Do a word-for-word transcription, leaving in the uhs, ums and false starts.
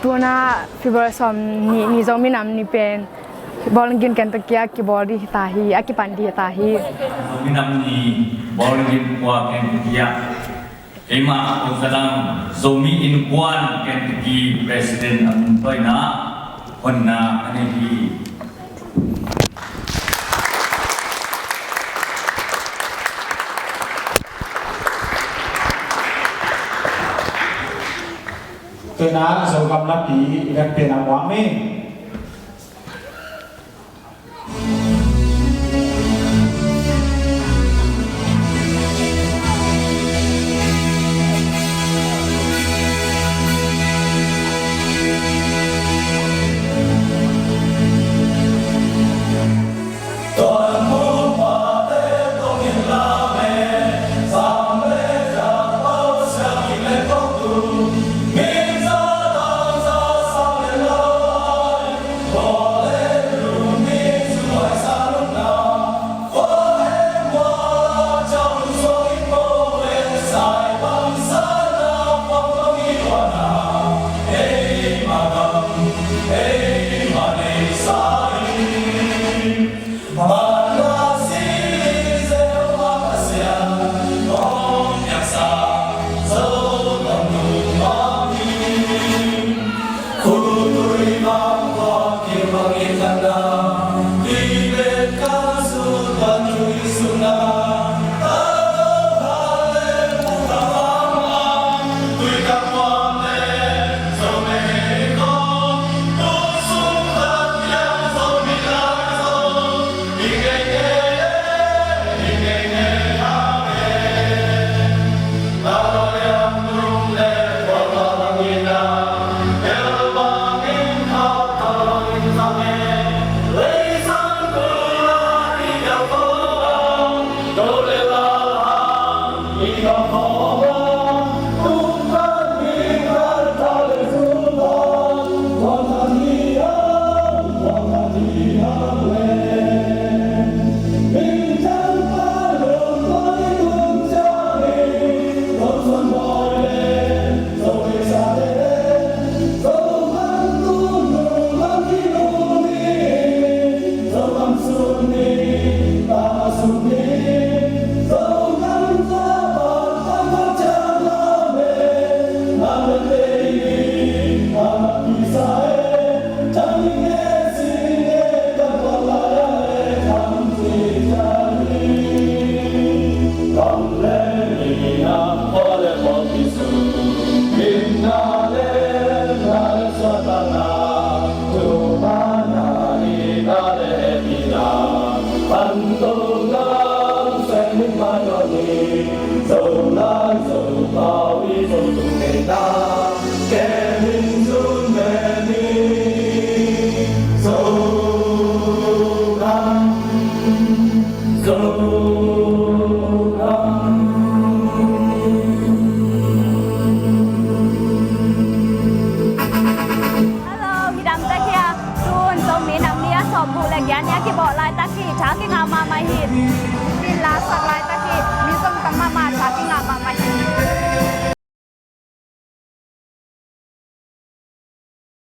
Tuna February sawm nih ni Zomi Nam Ni pen Bowling Green Kentucky ah kibawl ding hi ta hi, a kipan ding hi ta hi. Zomi Nam Ni Bowling Green khua Kentucky ah keimah Kong Za Dang, Zomi Innkuan Kentucky President a nungtawina honna ka nei hi. Tuna Zogam lapi i vekpi-in a muang ni.